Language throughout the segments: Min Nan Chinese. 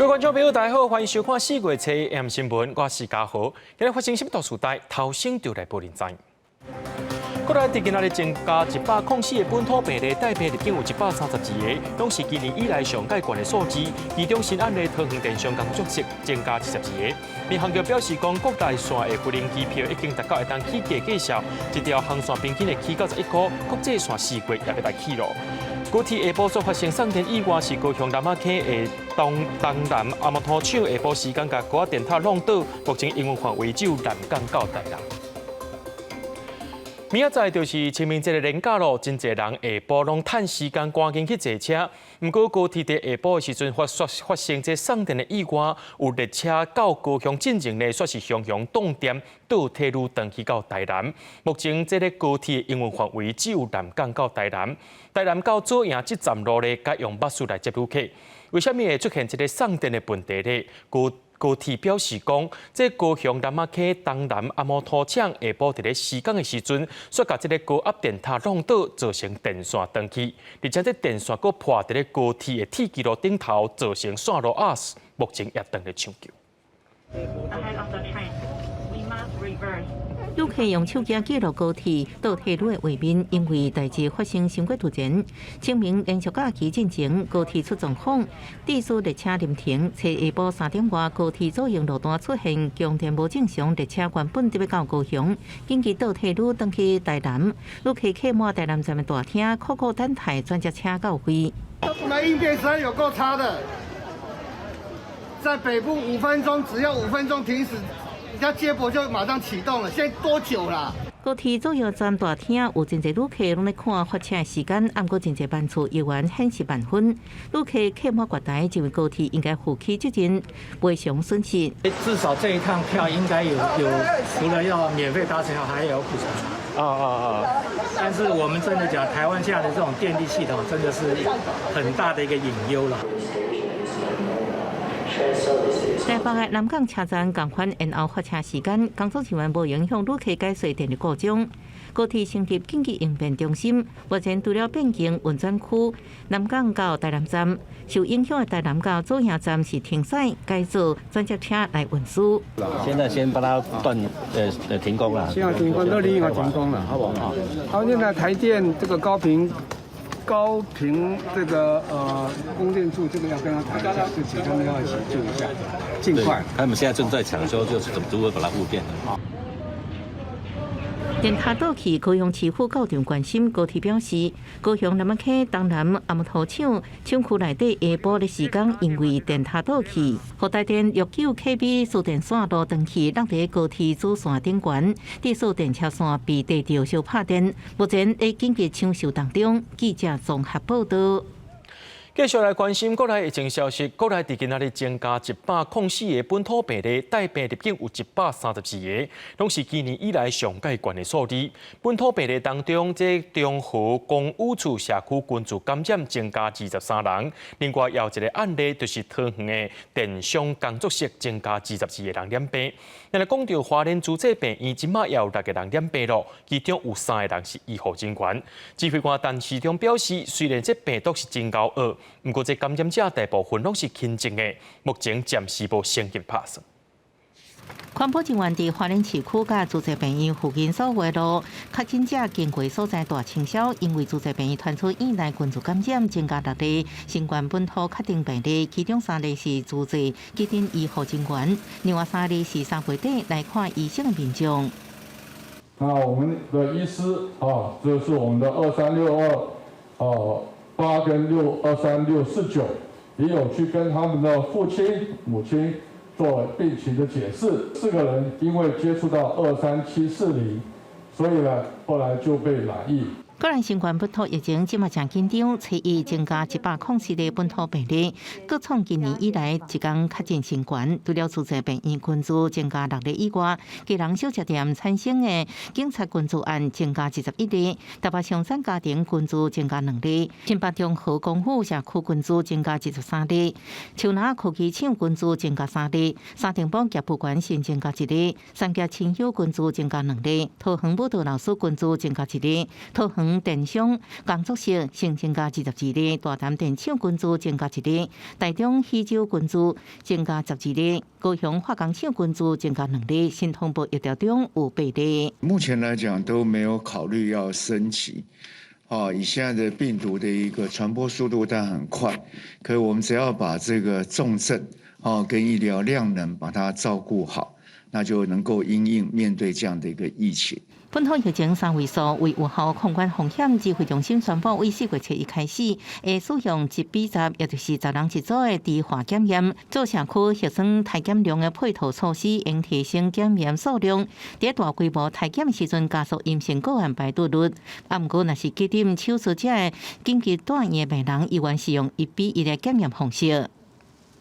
各位觀眾朋友，大家好，歡迎收看四月初 M 新聞，我是嘉豪。今日發生什麼大事代，頭先就來報您知。國內佇今仔日增加104個本土病例，帶病入境有132個，攏是今年以來上蓋懸的數字。其中新案例桃園電商工作室增加72個。民航局表示講，國內線的飛行機票已經達到會當起價價數，一條航線平均會起91塊，國際線4月也欲來起囉。高鐵下晡煞發生送電意外，是高雄南仔溪的東南阿摩托廠下晡時間共高壓電塔弄倒，目前營運範圍只有南港到台南。明仔載就是清明節的連假囉，真濟人下晡攏趁時間趕緊去坐車。毋過高鐵佇下晡的時陣發生這送電的意外，有列車到高雄進前呢，煞是雄雄斷電，倒退嚕轉去到台南。目前這个高鐵營運範圍只有南港到台南，台南到左營這站路咧，改用巴士來接旅客。為啥物會出現這个送電的問題呢？高鐵表示講，這高雄南仔溪東南阿摩托廠下晡佇咧施工的時陣，煞共這个高壓電塔弄倒，造成電線斷去，而且這電線閣破佇咧高鐵的鐵支路頂頭，造成線路壓死，目前也當咧搶救。旅客用手機記錄高鐵倒退嚕的畫面，因為代誌發生傷過突然。清明連續假期進前，高鐵出狀況，致使列車臨停。初下晡3點外，高鐵左營路段出現供電無正常，列車原本佇欲到高雄，緊急倒退嚕轉去台南。旅客客滿台南站的大廳，苦苦等待轉接車到位。我們應變實在有夠差的，在北部五分鐘，只要五分鐘停駛，人家接駁就馬上啟動了，現在多久了？高鐵左營站大廳有真濟旅客攏咧看發車時間，毋過真濟班次猶原顯示慢分。旅客客滿月台，認為高鐵應該負起責任，賠償損失。至少這一趟票應該有，除了要免費搭乘，還要有補償。但是我們真的講，台灣現在的這種電力系統，真的是很大的一個隱憂了。台北的南港車站仝款延後發車時間，工作人員無閒向旅客解說電力故障。高鐵成立緊急應變中心，目前除了變更運轉區，南港到台南站受影響的台南到左營站是停駛，改做轉接車來運輸。現在先把它斷，停工了。現在停工，都已經停工了，好不好？好，現在台電這個高屏這個供電處，這個要跟他談一下，就請他們要協助一下，盡快。他們現在正在搶修，就是怎麼如何把它復電。電塔倒去，高雄市府高層關心。高鐵表示，高雄南仔溪東南阿摩托廠廠區內底下晡的時間，因為電塔倒去，予台電69 kV 輸電線路斷去，落佇高鐵主線頂懸，致使電車線被地著燒拍電。目前在緊急搶修當中。記者綜合報道。繼續來關心國內疫情消息，國內佇今仔日增加104個本土病例，帶病入境有132個，攏是今年以來上蓋懸的數字。本土病例當中，這中和公寓厝社區群聚感染增加23人，另外有一個案例就是桃園的電商工作室增加22個人染病。另外講到花蓮慈濟病院，這馬也有六個人染病囉，其中有三個人是醫護人員。指揮官陳時中表示，雖然這病毒是真𠢕惡，毋過這感染者大部分攏是輕症的，目前暫時無升級拍算。環保人員佇花蓮市區佮慈濟病院附近所有路確診者經過所在大清掃，因為慈濟病院傳出院內群聚感染增加六例，新冠本土確定病例，其中三例是慈濟急診醫護人員，另外三例是3月底來看醫生的民眾。那我們的醫師啊，這是我們的23628跟623649，也有去跟他們的父親、母親做病情的解釋。四個人因為接觸到23740，所以呢，後來就被染疫。國內新冠本土疫情這馬誠緊張，初一增加104個本土病例，閣創今年以來一工確診新懸。除了慈濟病院群聚增加六例以外，基隆小食店產生的警察群聚案增加21例，台北松山家庭群聚增加兩例，新北中和公府社區群聚增加23例，樹林科技廠群聚增加三例，三重埔業務員新增加一例，三峽清修群聚增加兩例，桃園舞蹈老師群聚增加一例，桃園雄電商工作室新增加22例，大潭電廠群組增加一例，台中喜洲群組增加12例，高雄化工廠群組增加兩例，新通報疫調中有八例。目前來講都沒有考慮要升級。哦，以現在的病毒的一個傳播速度當然很快，可我們只要把這個重症哦跟醫療量能把它照顧好，那就能夠因應面對這樣的一個疫情。本土疫情三位數，為有效控管風險，指揮中心宣布，為4月7日開始，會使用1比10，也就是10人一組的低化檢驗，做社區核酸篩檢量的配套措施，應提升檢驗數量。佇大規模篩檢時陣，加速陰性個案排除率。啊，毋過若是急診手術這个緊急住院的病人，依然是用1比1的檢驗方式。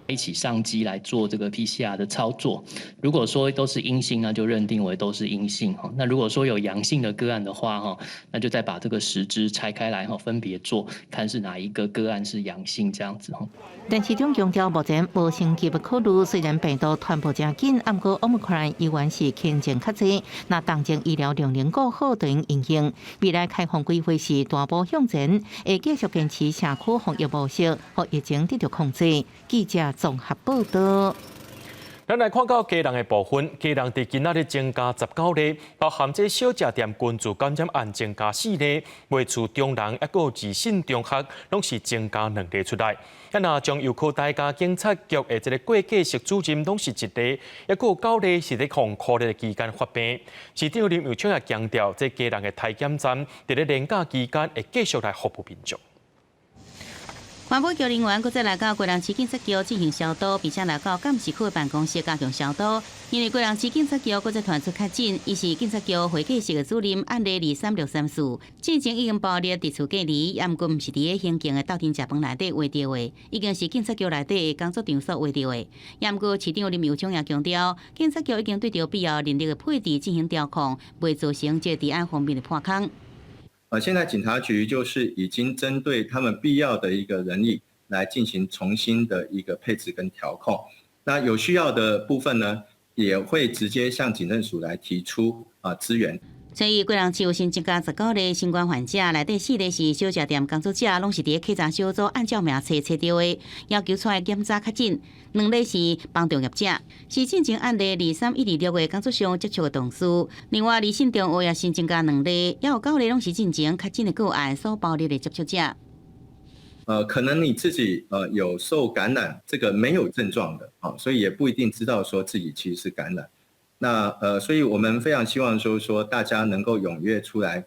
一起上機來做這個 PCR 的操作，如果說都是陰性，那就認定為都是陰性哈。那如果說有陽性的個案的話哈，那就再把這個10支拆開來哈，分別做，看是哪一個個案是陽性這樣子哈。陳時中強調，目前無升級的考慮，雖然病毒傳播誠緊，毋過 Omicron 依然是輕症較濟。若當前醫療量能顧好，就應因應。未來開放規劃是大步向前，會繼續堅持社區防疫模式，予疫情得到控制。記者綜合報道。咱來看到基隆的部分，基隆佇今仔日增加19例，包含這小食店群聚感染案增加四例，袂厝中人抑閣有自信中學，攏是增加兩例出來。啊，若中油科大佮警察局的這個過計室主任攏是一例，抑閣有九例是佇防箍熱的期間發病。市長林右昌也強調，這基隆的篩檢站佇咧連假期間會繼續來服務民眾。環保局人員閣再來到基隆市警察局進行消毒，並且來到監視區的辦公室加強消毒。因為基隆市警察局閣再傳出確診，伊是警察局會計室的主任，案例23634，之前已經爆裂佇厝隔離，也毋過毋是佇咧興建的鬥陣食飯內底穢著的，已經是警察局內底的工作場所穢著的。也毋過市長林右昌也強調，警察局已經對著必要人力的配置進行調控，袂造成這個治安方面的破空。現在警察局就是已經針對他們必要的一個人力來進行重新的一個配置跟調控。那有需要的部分呢，也會直接向警政署來提出資源。所以，基隆市有新增加19例新冠患者，內底四例是小食店工作者，攏是佇咧客棧小組按照名冊揣著的，要求出來檢查確診。兩例是房仲業者，是進前案例23126的工作上接觸的同事。另外，離信中學也新增加兩例，也有九例攏是進前確診的個案所包列的接觸者。可能你自己有受感染，這個沒有症狀的，所以也不一定知道說自己其實是感染。那所以我們非常希望說大家能夠踴躍出來，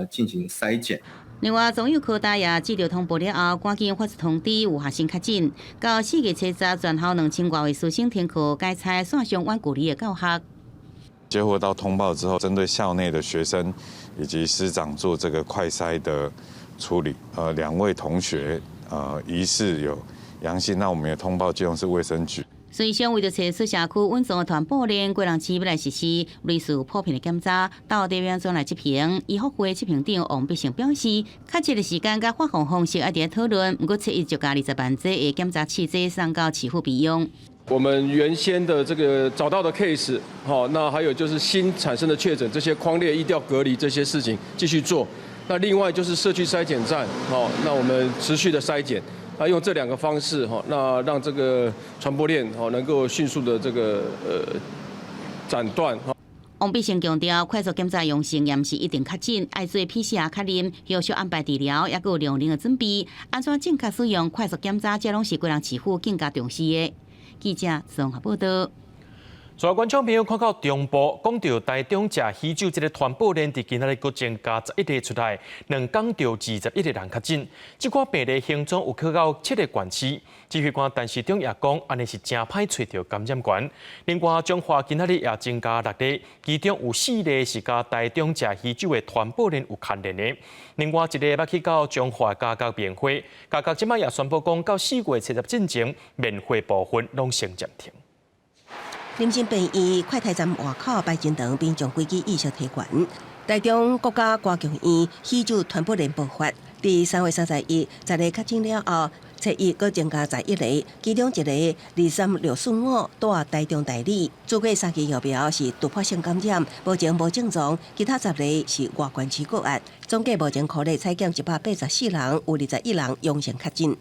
進行篩檢。另外，中油科大也接到通報了後，趕緊發出通知，有學生確診。到4月70，全校2000外位師生停課，改採線上遠距離的教學。接獲到通報之後，針對校內的學生以及師長做這個快篩的處理。兩位同學疑似有陽性，那我們也通報基隆市衛生局。隨上為著揣出社區穩住傳播鏈，基隆市欲來實施類似普遍的檢查，到底欲按怎來執行？醫福會執行長王必勝表示，確切的時間佮發放方式還佇咧討論。毋過，初一就共20萬劑的檢查試劑送到市府備用。我們原先的這個找到的 case，好，那還有就是新產生的確診，這些匡列、疫調、隔離這些事情繼續做。那另外就是社區篩檢站，好，那我們持續的篩檢。那用這兩個方式哈，那讓這個傳播鏈哈能夠迅速的這個斬斷哈。王必勝強調，快速檢查陽性也毋是一定確診，愛做 PCR 確認，後續安排治療，抑閣有量能的準備。按怎正確使用快速檢查，這攏是基隆市府更加重視的。記者綜合報道。所以觀眾朋友看到中部講著台中食喜酒這个傳播鏈，佇今仔日閣增加11例出來，兩工著21個人確診。這寡病例行蹤有去到七个縣市。指揮官陳時中也講，按呢是誠歹揣著感染源。另外，彰化今仔日也增加六例，其中有四例是佮台中食喜酒的傳播鏈有牽連的。另外一例捌去到彰化嘉義廟會，嘉義這擺也宣布講，到4月70進前，廟會部分攏先暫停。林森病院快篩站外口排真長，民眾規支意識提懸。台中國家歌劇院喜酒傳播鏈爆發，佇3月31，10个確診了後，初一閣增加11个，其中一个23645住台中大里，做過三劑疫苗是突破性感染，目前無症狀，其他10个是外縣市個案。總計目前可咧採檢184人，有21人陽性確診。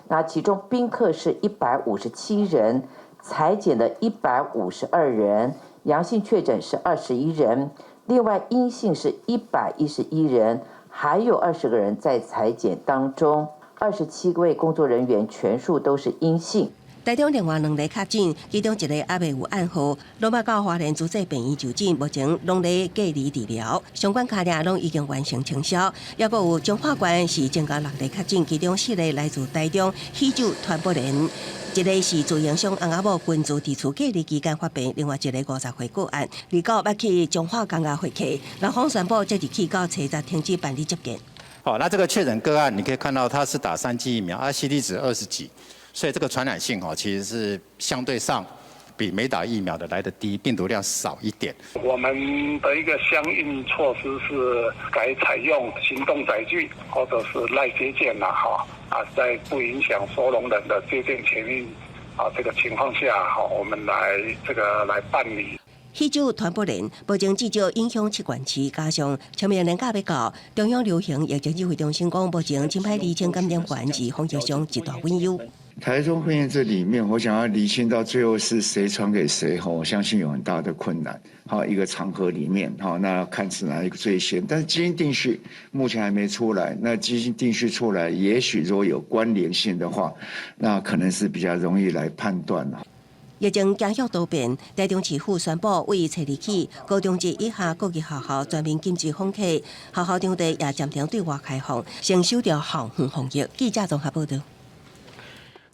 那其中賓客是157人，採檢的152人，陽性確診是21人，另外陰性是111人，還有20個人在採檢當中。27位工作人員全數都是陰性。台中另外兩例確診，其中一个猶未有案號，攏捌到花蓮慈濟病院就診，目前攏咧隔離治療，相關卡點攏已經完成清消。抑閣有彰化縣是增加六例確診，其中四个來自台中喜酒傳播鏈，一个是自營商翁仔某分住佇厝隔離期間發病，另外一个50歲個案。二九捌去彰化公家會客，勞方宣布即日起到初十停止辦理接見。好，那這個確診個案，你可以看到他是打三劑疫苗，啊，CT 值20幾，所以這個傳染性哦，其實是相對上比沒打疫苗的來得低，病毒量少一點。我們的一個相應措施是改採用行動載具或者是賴接件啦，哈，啊，在不影響收容人的接見權益啊這個情況下，哈，我們來這個來辦理。喜酒傳播鏈目前至少影響七縣市，加上清明連假欲到，中央流行疫情指揮中心講，目前真歹釐清感染源是防疫上一大隱憂。台中分院這裡面，我想要釐清到最後是誰傳給誰，我相信有很大的困難。好，一個場合裡面，好，那看是哪一個最先，但是基因定序目前還沒出來。那基因定序出來，也許如果有關聯性的話，那可能是比較容易來判斷啦。疫情驚嚇多變，台中市府宣布，為初二起，高中職以下各級學校全面禁止訪客，學校場地也暫停對外開放，先守著校園防疫。記者綜合報道。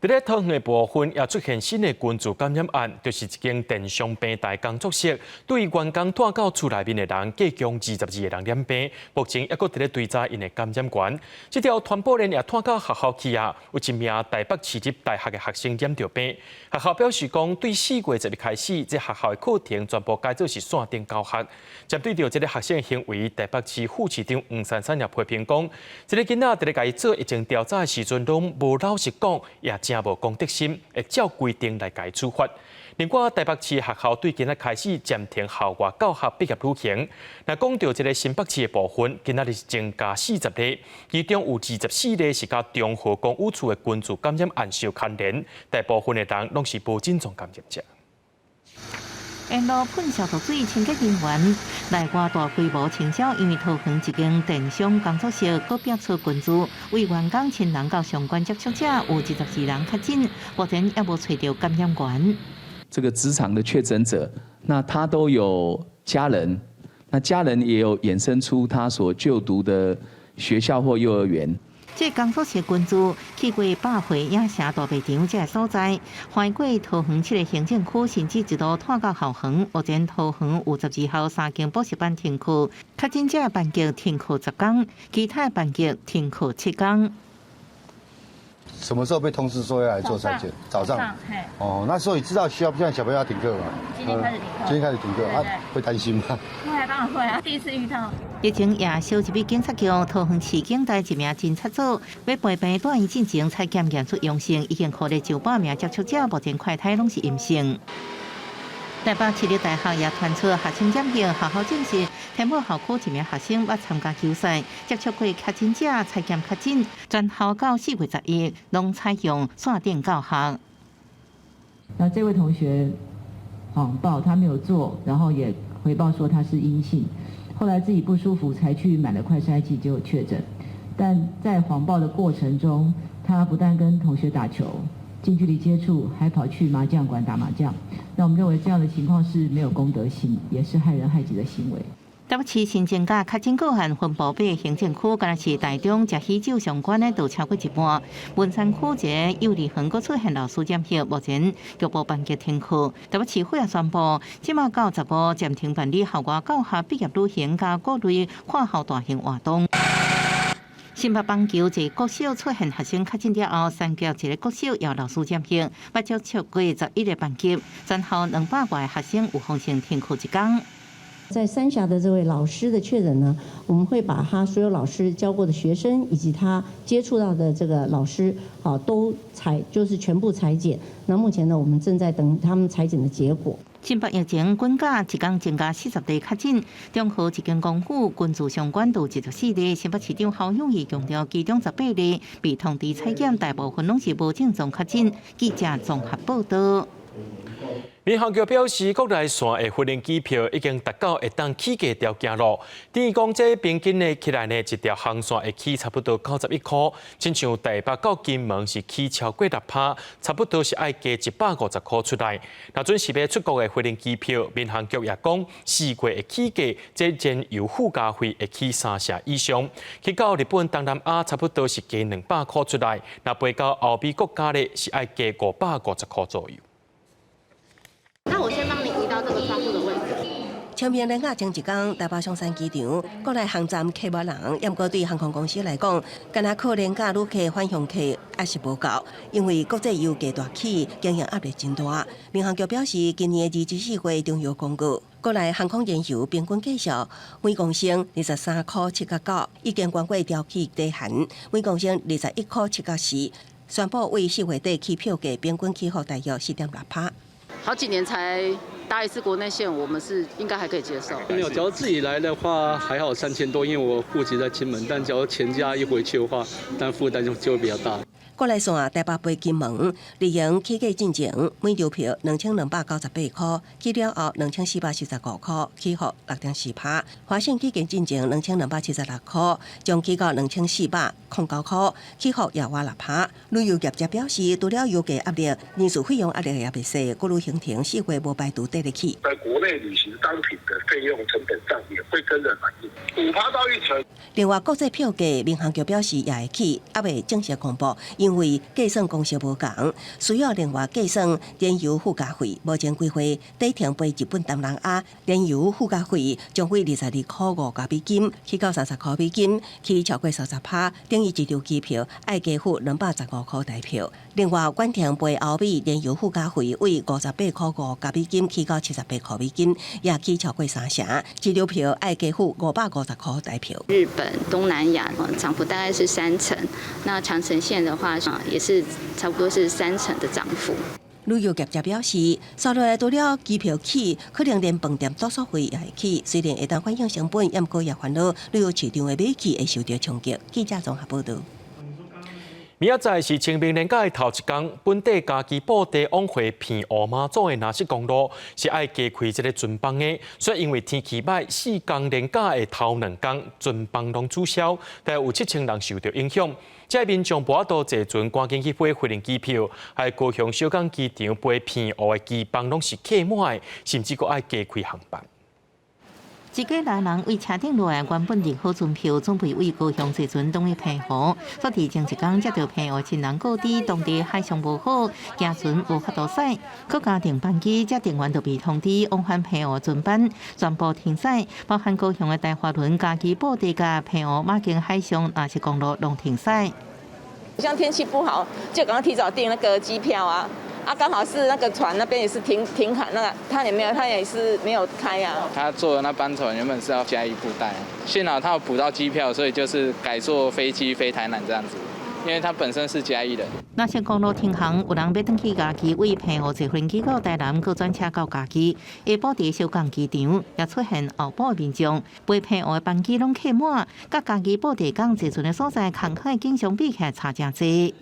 佇咧桃園的部分也出現新的群聚感染案，就是一間電商平台工作室對員工帶到厝內面的人，計共22個人染病，目前猶閣佇咧追查𪜶的感染源。這條傳播鏈也拖到學校去啊，有一名台北市立大學的學生染著病。學校表示講，對4月10日開始，這學校的課程全部改做是線頂教學。針對著這个學生的行為，台北市副市長黃珊珊也批評講，這个囡仔佇咧共伊做疫情調查的時陣，攏無老實講，也誠無公德心，會照規定來共伊處罰。另外，台北市學校對今仔開始暫停校外教學畢業旅行。若講著這个新北市的部分，今仔日是增加40例，其中有24例是佮中和公寓厝的群聚感染案受牽連，大部分的人攏是無症狀感染者。沿路噴消毒水清潔人員內外大規模清消，因為桃園一間電商工作室閣爆出群聚，為員工親人佮相關接觸者有24人確診，目前猶無揣著感染源。這個職場的確診者，那他都有家人，那家人也有衍生出他所就讀的學校或幼兒園。這工作室群聚去過百貨影城大賣場這个所在，橫過桃園七个行政區，甚至一路拖到校園。目前桃園有12校三間補習班停課，確診者班級停課10天，其他班級停課7天。什麼時候被通知說要來做篩檢？早上。哦，那時候你知道需要現在小朋友要停課嗎？今天開始停課。今天開始停課啊，會擔心嗎？會啊，當然會啊，第一次遇到。疫情也小入去警察局，桃園市警隊一名偵察組欲陪病帶醫進前採檢驗出陽性，已經確認900名接觸者，目前快篩攏是陰性。台北市立大學也傳出學生染疫，學校證實天母校區一名學生捌參加球賽，接觸過確診者，採檢確診，全校到4月10日攏採用線頂教學。那這位同學謊報他沒有做，然後也回報說他是陰性，後來自己不舒服才去買了快篩劑，結果確診。但在謊報的過程中，他不但跟同學打球，近距離接觸，還跑去麻將館打麻將。那我們認為這樣的情況是沒有公德心，也是害人害己的行為。台北市新增加確診個案分布八个行政區，敢若是台中食喜酒相關的都超過一半。文山區一个幼兒園閣出現老師染疫，目前局部班級停課。台北市府也宣布，這馬到15暫停辦理校外教學、畢業旅行佮各類跨校大型活動。新北板橋一個國小出現學生確診了後，三峡一個國小也老師染疫，捌接觸過11個班級，全校200外學生有風險停課一工。在三峽的這位老師的確診呢，我們會把他所有老師教過的學生以及他接觸到的這個老師，啊，都採就是全部採檢。那目前呢，我們正在等他們採檢的結果。新北疫情滾價一工增加40例確診，中和一間公府群聚相關度24例。新北市長侯友宜強調，其中18例被通知採檢，大部分攏是無症狀確診。記者綜合報道。民航局表示，國內線的飛行機票已經達到會當起價條件咯。等於講，這平均的起來呢，一條航線會起差不多91塊。親像台北到金門是起超過6%，差不多是愛加150塊出來。若準時欲出國的飛行機票，民航局也講，4月會起價，這燃油附加費會起3成以上。去到日本、東南亞，差不多是加200塊出來。若飛到歐美國家咧，是愛加550塊左右。那我先幫你移到這個窗戶的位置。清明連假前一工，台北松山機場國內航站客滿人，毋過對航空公司來講，敢若靠廉價旅客返鄉客猶是無夠，因為國際油價大起，經營壓力真大。民航局表示，今年24月重要公告，國內航空燃油平均價數每公升23塊7角9，已經懸過調起底限，每公升21塊7角4，宣布為4月底起票價平均起幅大約4.6%。好幾年才搭一次國內線，我們是應該還可以接受。沒有，假如自己來的話，還好3000多，因為我戶籍在金門。但假如全家一回去的話，但負擔就會比較大。國內線台北飛金門，利用起價進前，每張票2298塊，起了後2445塊，起幅6.4%。華信起價進前2276塊，將起到2409塊，起幅也倚6%。旅遊業者表示，除了油價壓力，人事費用壓力也袂細，顧慮行程4月無排除綴咧起。在國內旅行商品的費用成本上也會跟着反應，5%到1成。另外，國際票價，民航局表示也會起，猶未正式公布，因為計算公式無仝，需要另外計算燃油附加費。目前規劃短程飛日本東南亞，燃油附加費將會22塊5角美金，起到30塊美金，起超過30%，等於一張機票愛加付215塊台票。另外，遠程飛歐美燃油附加費為58塊5角美金，起到78塊美金，也起超過3成，一張票愛加付550塊台票。日本、東南亞漲幅大概是3成，那長程線的話也是差不多是3成的漲幅。旅遊業者表示，紲落來除了機票起，可能連飯店住宿費也會起。雖然會當反映成本，毋過也煩惱旅遊市場的景氣會受到衝擊。記者綜合報導。明仔載是清明連假的頭一工，本地嘉義布袋往回澎湖媽祖的藍色公路是愛加開這個船班的，所以因為天氣䆀，4工連假的頭2工船班攏取消，但有7000人受到影響。這民眾無法度坐船，趕緊去買飛行機票，還高雄小港機場飛澎湖的機班攏是客滿的，甚至閣愛加開航班。一家人人為車頂落來，原本訂好船票，準備為高雄坐船轉去澎湖。煞佇前一工接到澎湖親人告知，當地海象無好，驚船無法度駛，閣加訂班機，這訂完就被通知往返澎湖船班全部停駛，包含高雄的台華輪、嘉義布袋佮澎湖馬公海上藍色公路攏停駛。像天氣不好，就趕快提早訂那個機票啊。啊，剛好是那個船那邊也是停停航，那個他也沒有，他也是沒有開啊。他坐的那班船原本是要嘉義布袋，幸好他有補到機票，所以就是改坐飛機飛台南這樣子，因為他本身是嘉義人。藍色公路停航，有人欲轉去嘉義，為澎湖坐飛機到台南，閣轉車到嘉義。下晡佇小港機場也出現候補的民眾，飛澎湖的班機攏客滿，佮嘉義布袋港坐船的所在，空空的景象比起來差誠濟。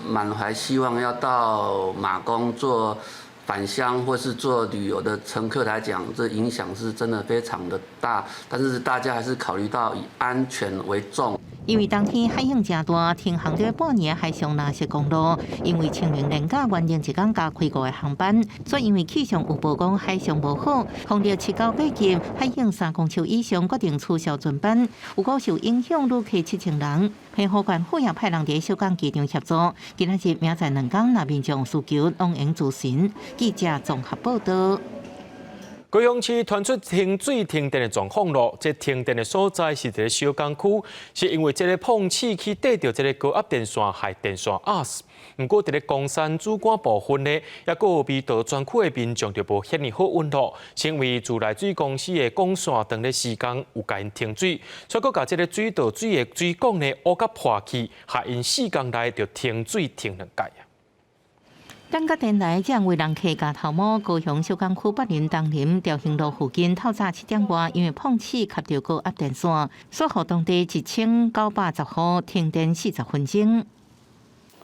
滿懷希望要到馬公做返鄉或是做旅遊的乘客來講，這影響是真的非常的大。但是大家還是考慮到以安全為重。因為當天海湧誠大，停航佇半暝海上藍色公路，因為清明連假原定一工加開5個航班，所以因為氣象有報講海象無好，風力7到8級，海湧3公尺以上，決定取消船班。有過受影響旅客7000人，澎湖縣府也派人佇小港機場協助。今仔日明仔載兩工，若民眾需求攏會用諮詢。記者綜合報導。高雄市傳出停水停電的狀況囉，這停電的所在是佇咧小港區，是因為這个碰瓷去綴著這个高壓電線，害電線壓死。毋過佇咧岡山梓官部分呢，抑閣有彌陀專區的民眾就無遐爾好運囉，是因為自來水公司的管線當咧施工有共𪜶停水，所以閣共這个水道水的水管呢烏甲破去，害𪜶四工內就停水停兩擺。等甲電來，這樣為人客咬頭毛。高雄小港區柏林東林長興路附近，透早7點外，因為碰瓷磕著高壓電線，所予當地1910戶停電40分鐘。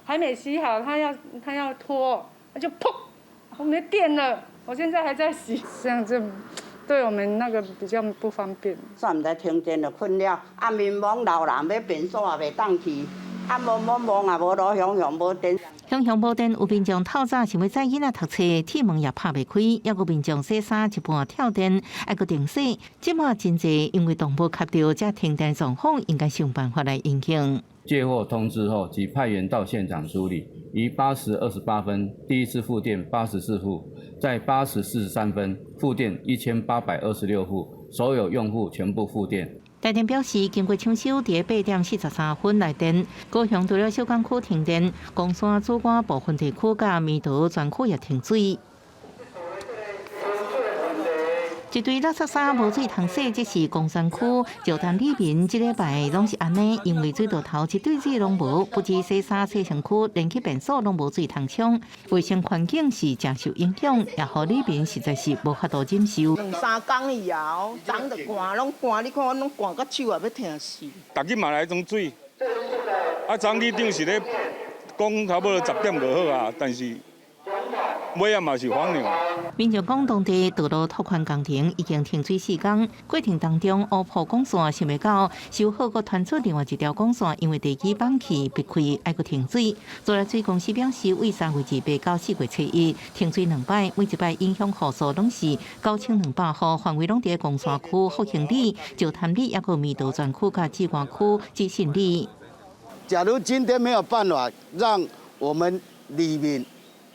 還沒洗好，他要拖，他就砰，我沒電了。我現在還在洗，這樣子對我們那個比較不方便。煞毋知停電就困了，啊眠罔老人欲便所也袂當去，啊無無無也無路，雄雄無電。雄雄無電，有民眾透早想欲載囡仔讀冊，鐵門也拍袂開，抑閣民眾洗衫一半跳電，愛閣重洗。這馬真濟因為動物磕著，這停電狀況應該想辦法來應應。接獲通知後，即派員到現場處理。於8時28分第一次復電84戶，在8時43分復電1826戶，所有用戶全部復電。台電表示，經過搶修，佇8點43分來電，高雄除了小港區停電，岡山梓官部分地區佮彌陀專區也停水。一堆垃圾衫無水通洗，這是岡山區石潭里民這禮拜攏是按呢，因為水道頭一堆水攏無，不止洗衫、洗身軀，連去便所攏無水通沖，衛生環境是誠受影響，也予里民實在是無法度忍受。兩三工以後，昨就寒，攏寒，你看我攏寒到手也欲疼死。逐日嘛來裝水，啊，昨里長是咧講差不多10點就好啊，但是尾仔嘛是反應。民眾講，當地道路拓寬工程已經停水4工，過程當中烏破管線，想袂到修好閣傳出另外一條管線，因為地基崩去逼開，愛閣停水。自來水公司表示，為3月28到4月初1停水兩擺，每一擺影響戶數攏是9200戶，範圍攏佇岡山區復興里、石潭里，抑閣彌陀專區佮梓官區梓信里。假如今天沒有辦法讓我們里民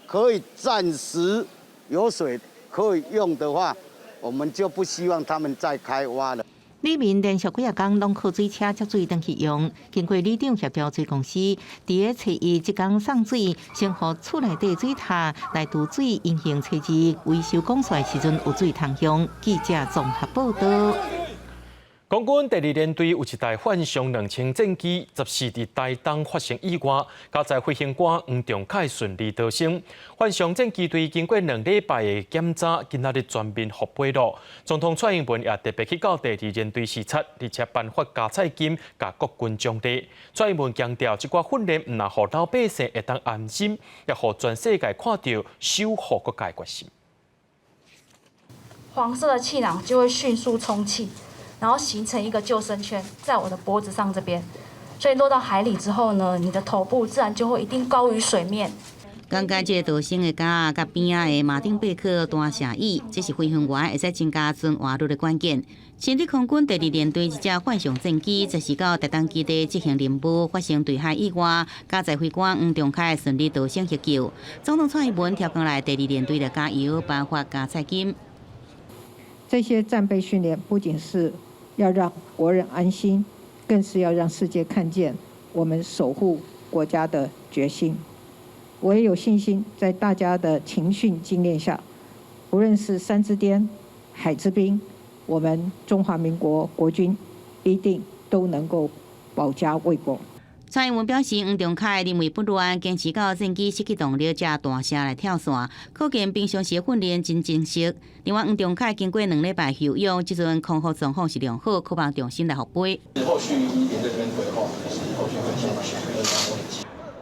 可以暫時有水可以用的話，我們就不希望他們再開挖了。里民連續幾仔工攏靠水車接水轉去用，經過里長協調水公司，佇咧初一這工送水，先予厝內底水塔來貯水，因應初二維修管線的時陣有水通用。記者綜合報道。空軍第二聯隊有一台幻象2000戰機，14佇台東發生意外，佳哉飛行官黃仲凱順利逃生。幻象戰機隊經過2禮拜的檢查，今仔日全面復飛囉。總統蔡英文也特別去到第二聯隊視察，而且頒發加菜金，共國軍獎勵。蔡英文強調，這寡訓練毋但予老百姓會當安心，也予全世界看著守護國家的決心。黃色的氣囊就會迅速充氣。然後形成一個救生圈，在我的脖子上這邊，所以落到海裡之後呢，你的頭部自然就會一定高於水面。感覺這個逃生的夾仔佮邊仔的馬丁貝克彈射椅，這是飛行員會使增加存活率的關鍵。新竹空軍第二聯隊一隻幻象戰機，這是到台東基地執行任務，發生墜海意外，佳哉飛官黃仲凱順利逃生獲救。總統蔡英文調崗來第二聯隊來加油，頒發加菜金。這些戰備訓練不僅是要讓國人安心，更是要讓世界看見我們守護國家的決心。我也有信心，在大家的勤訓經驗下，無論是山之巔、海之濱，我們中華民國國軍一定都能夠保家衛國。蔡英文表示，黃仲凱臨危不亂，堅持到戰機失去動力才彈射來跳傘，可見平常時訓練真精實。另外，黃仲凱經過2禮拜休養，這陣康復狀況是良好，渴望重新來復飛。後續一連隊這邊規劃，是後續會先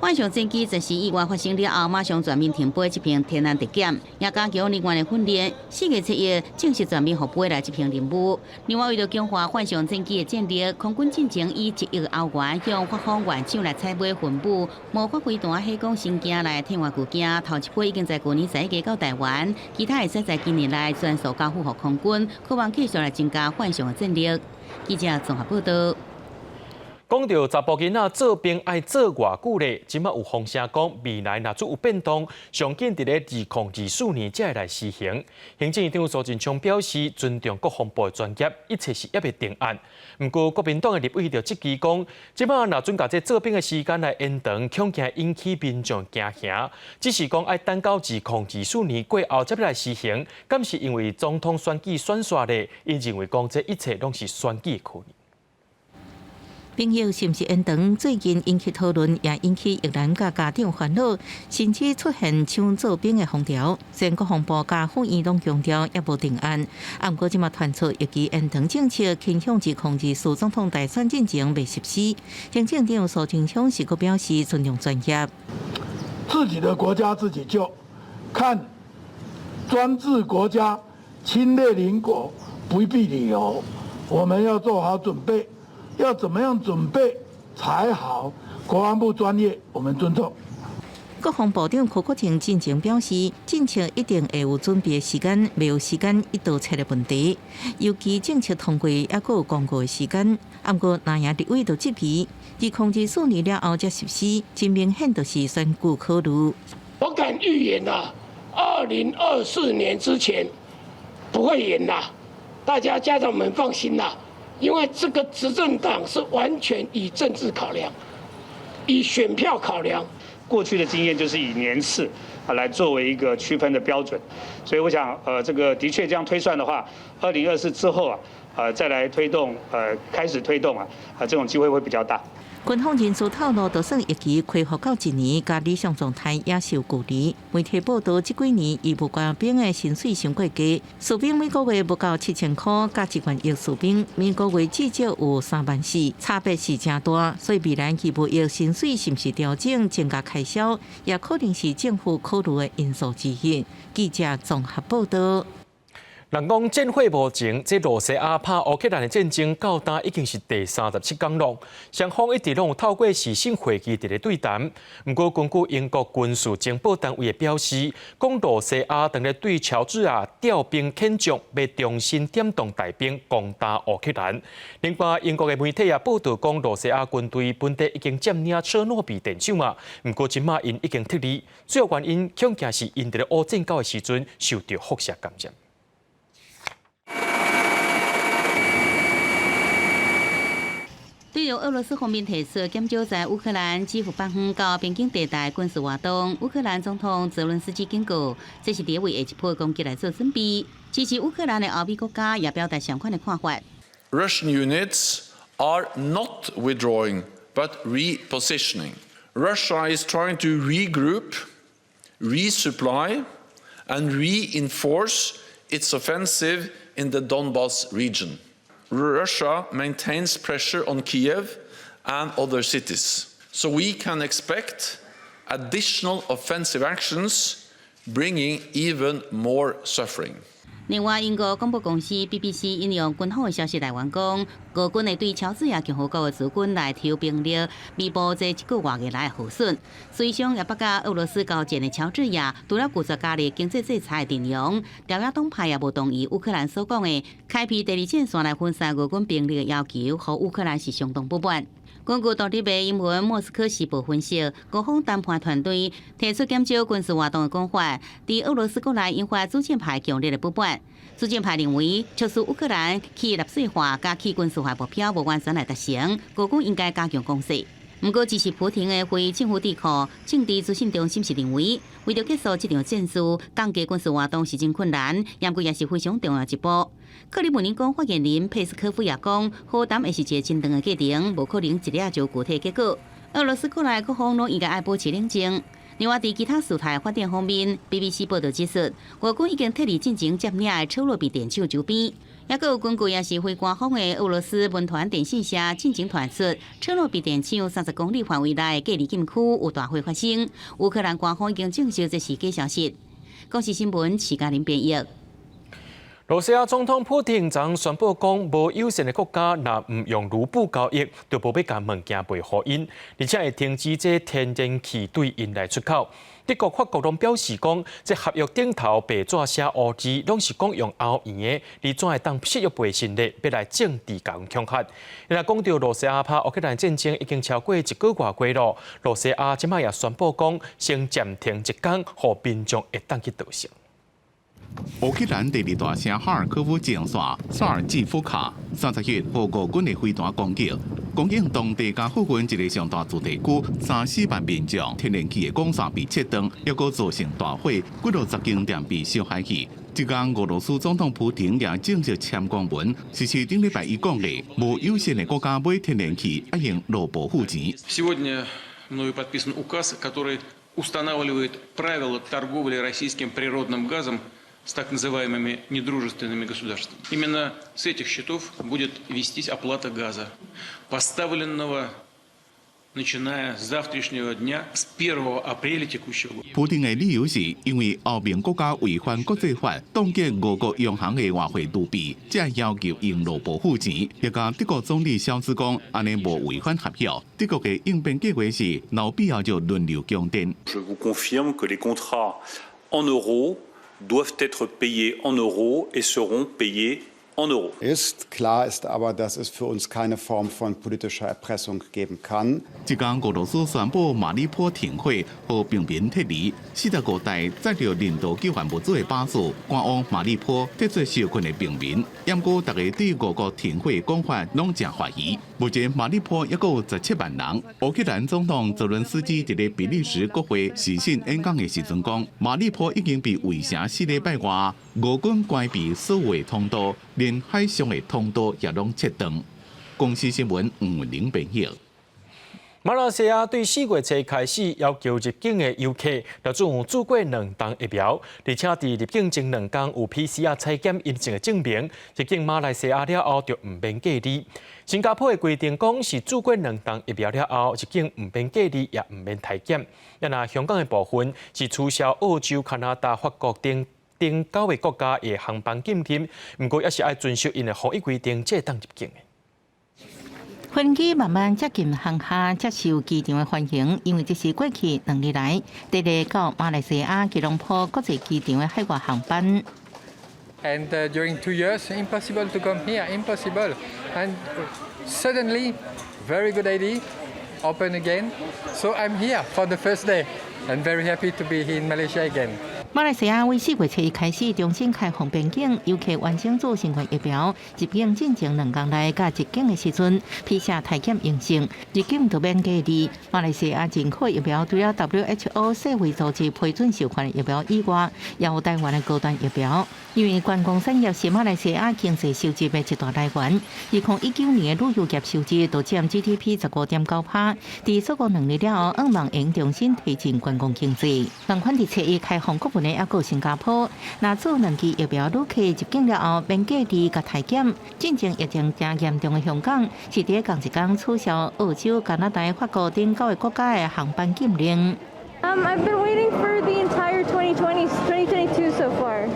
幻象戰機這時意外發生了後，馬上全面停飛執行天難特檢，也加強人員的訓練。4月7日正式全面復飛來執行任務。另外，為著強化幻象戰機的戰力，空軍進前以1億歐元向法方原廠來採買分母魔法飛彈火攻新鏡來替換舊鏡。頭一批已經在舊年11月到台灣，其他會使在今年內全數交付予空軍，渴望繼續來增加幻象的戰力。記者綜合報道。講著查埔囡仔做兵愛做偌久咧？這馬有風聲講未來若做有變動，上緊佇咧2024年才會來施行。行政院長蘇貞昌表示尊重國防部的專業，一切是猶未定案。毋過國民黨的立委就質疑講，這馬若準共這做兵的時間來延長，恐驚引起民眾驚嚇。只是講愛等到2024年過後才欲來施行，敢是因為總統選舉選煞咧？𪜶認為講這一切攏是選舉的考慮。兵役是毋是延長？最近引起討論，也引起役男佮家長煩惱，甚至出現搶做兵的風潮。雖然國防部佮府院攏強調猶無定案，啊，毋過這馬傳出役期延長政策傾向2024總統大選進前欲實施。行政長蘇貞昌是閣表示尊重專業。自己的國家自己救，看專制國家侵略鄰國不必理由，我們要做好準備。要怎麼樣準備才好？國防部專業，我們尊重。國防部長柯國正進前表示，政策一定會有準備的時間，袂有時間一刀切的問題。尤其政策通過，猶閣有公告的時間。毋過，藍營立委就質疑，2024年了後才實施，真明顯就是選舉考慮。我敢預言啊，2024年之前不會延啦，大家家長們放心啦。因為這個執政黨是完全以政治考量，以選票考量。過去的經驗就是以年次啊來作為一個區分的標準，所以我想，這個的確這樣推算的話，2024之後啊，再來推動，開始推動啊，啊，這種機會會比較大。軍方人士透露，就算役期恢復到一年，佮理想狀態也是有距離。媒體報道，這幾年義務官兵的薪水傷過低，士兵每個月無夠7000箍，佮志願役士兵每個月至少有3萬4，差別是誠大。所以未來義務役薪水是毋是調整增加開銷，也可能是政府考慮的因素之一。記者綜合報道。人講戰火無情，這羅西亞拍烏克蘭的戰爭到今已經是第37工咯。雙方一直攏有透過視訊會議佇咧對談。毋過，根據英國軍事情報單位的表示，講羅西亞當咧對喬治亞調兵遣將，欲重新點動大兵攻打烏克蘭。另外，英國的媒體也報道講，羅西亞軍隊本底已經佔領車諾比電廠啊。毋過，這馬𪜶已經撤離，主要原因恐驚是𪜶佇咧烏戰鬥的時陣受著輻射感染。對於俄羅斯方面提出減少在烏克蘭基輔北方到邊境地帶軍事活動，烏克蘭總統澤倫斯基警告，這是佇為下一波攻擊來做準備。支持烏克蘭的歐美國家也表達相款的看法。 Russian units are not withdrawing, but repositioning. Russia is trying to regroup, resupply, and reinforce its offensive in the Donbas region. Russia maintains pressure on Kiev and other cities, so we can expect additional offensive actions, bringing even more suffering. 另外，英國廣播公司 BBC 引用軍方的消息來源講，俄軍會對喬治亞共和國的駐軍來投兵力，彌補這一個月以來的耗損。隨上也北佮俄羅斯交戰的喬治亞，除了拒絕加入經濟制裁的陣容，朝野黨派也無同意烏克蘭所講的開闢第二戰線來分散俄軍兵力的要求，予烏克蘭是相當不滿。根據獨立的英文《莫斯科時報》分析，俄方談判團隊提出減少軍事活動的講法，佇俄羅斯國內引發主戰派強烈的不滿。主戰派認為，促使烏克蘭去納粹化佮去軍事化目標無完全來達成，俄軍應該加強攻勢。毋過，支持普廷的非政府智庫政治資訊中心是認為，為著結束這場戰事，降低軍事活動是真困難，毋過也是非常重要一步。克里姆林宮發言人佩斯科夫也講，和談會是一個真長的過程，無可能一下就有具體結果。俄羅斯國內各方攏應該愛保持冷靜。另外，佇其他事態發展方面，BBC 報道指出，俄軍已經撤離進前佔領的車諾比電廠周邊。猶閣有根據也是非官方的俄羅斯文傳電信社進前傳出，車諾比電廠30公里範圍內隔離禁區有大火發生。烏克蘭官方已經證實這是假消息。公視新聞徐嘉玲編譯。羅西亞總統普廷昨宣布講，無友善的國家若毋用盧布交易，就無欲共物件賣予𪜶，而且會停止這天然氣對𪜶來出口。德國、法國攏表示講，這合約頂頭白紙寫烏字，攏是講用歐元的，你怎會當失約背信咧？欲來政治共恐嚇。若講著羅西亞拍烏克蘭戰爭已經超過一個外月囉，羅西亞這擺也宣布講，先暫停一工，予民眾會當去逃生。烏克蘭第二大城哈爾科夫前線薩爾季夫卡，30日予俄軍的飛彈攻擊，攻擊當地佮附近一个上大住宅區，三四萬民眾天然氣的管線被切斷，猶閣造成大火，幾落十間店被燒害去。這工俄羅斯總統普廷也正式簽公文，是頂禮拜伊講的，無友善的國家買天然氣愛用盧布付錢。 Сегодня мною подписан указ, который устанавливает правила торговли российским природным газом с так называемыми недружественными государствами. Именно с этих счетов будет вестись оплата газа, поставленного начиная с завтрашнего дня, с 1 апреля текущего года. 普丁的理由是因為歐盟國家違反國際法，凍結俄國央行的外匯儲備，才要求用盧布付錢。也佮德國總理蕭茲講，按呢無違反合約。德國的應變計劃是，若有必要就輪流供電。 Je vous confirme que les contrats en euros doivent être payés en euros et seront payés en euros. Ist klar ist aber, dass es für uns keine Form von politischer Erpressung geben kann. 這工俄羅斯宣布馬里波停火予平民撤離，45台載著人道救援物資的巴士趕往馬里波，撤出受困的平民。毋過大家對俄國停火的講法攏誠懷疑。目前馬里波猶閣有17萬人。烏克蘭總統澤倫斯基佇咧比利時國會視訊演講的時陣講，馬里波已經被圍城4禮拜外，俄軍關閉所有的通道，連海上的通道也攏切斷。公視新聞吳文玲編譯。馬來西亞對4月初開始要求入境的遊客，著有注過兩針疫苗，而且佇入境前兩工有 PCR 採檢陰性的證明，入境馬來西亞了後就毋免隔離。新加坡的規定講是注過兩針疫苗了後入境毋免隔離，也毋免篩檢。若香港的部分是取消澳洲、加拿大、法國等等九个國家的航班禁令，毋過猶是愛遵守𪜶的防疫規定，才會當入境的。飛機慢慢接近航廈，接受機場的歡迎，因為這是過去2日來第一個到馬來西亞吉隆坡國際機場的海外航班。 And during 2 years, impossible to come here, impossible. And suddenly, very good idea, open again. So I'm here for the first day and very happy to be here in Malaysia again. 馬來西亞為4月初開始重新開放邊境，遊客完成注新冠疫苗入境進前2工內，佮入境的時陣 PCR 篩檢陽性，入境就免隔離。馬來西亞進口疫苗除了 WHO 世衛組織批准授權的疫苗以外，也有台灣的高端疫苗。因為觀光產業是馬來西亞經濟收入的一大來源，2019年的旅遊業收入就佔 GDP 15.9%。佇鎖國2年了後，向望會重新提振觀光經濟。仝款佇初一開放國門的猶閣有新加坡，若注兩劑疫苗旅客入境了後，免隔離佮篩檢。進前疫情誠嚴重的香港，是佇仝一工取消澳洲、加拿大、法國等九个國家的航班禁令。 I've been waiting for the entire 2020, 2022 so far.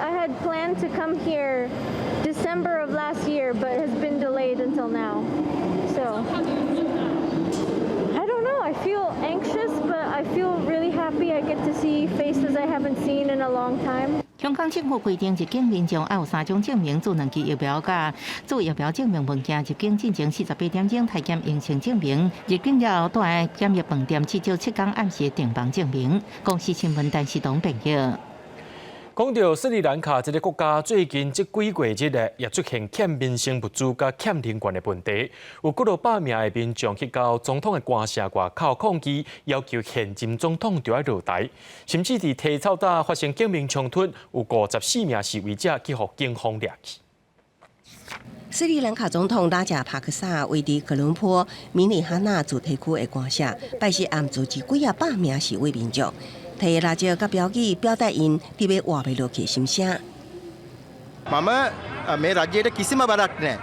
I had planned to come here December of last year, but has been delayed until now. So I don't know. I feel anxious, but I feel really happy. I get to see faces I haven't seen in a long time. 香港政府規定入境民眾愛有三種證明：注兩劑疫苗、佮注疫苗證明文件、入境進前48點鐘篩檢陰性證明、入境了後蹛檢疫飯店至少7工暗時訂房證明。公視新聞陳世東編譯。講著斯里蘭卡這个國家，最近這幾個月咧，也出現欠民生物資佮欠能源的問題。有幾落百名的民眾去到總統的官舍外口抗議，要求現任總統著愛落台。甚至佇提早晝發生警民衝突，有54名示威者去予警方掠去。斯里蘭卡總統拉賈帕克薩位佇科倫坡米尼哈納主題區的官舍，拜四暗組織幾仔百名示威民眾，提蠟燭佮標語，表達𪜶欲活袂落去心聲。 මම මේ රජයට කිසිම බරක් නෑ.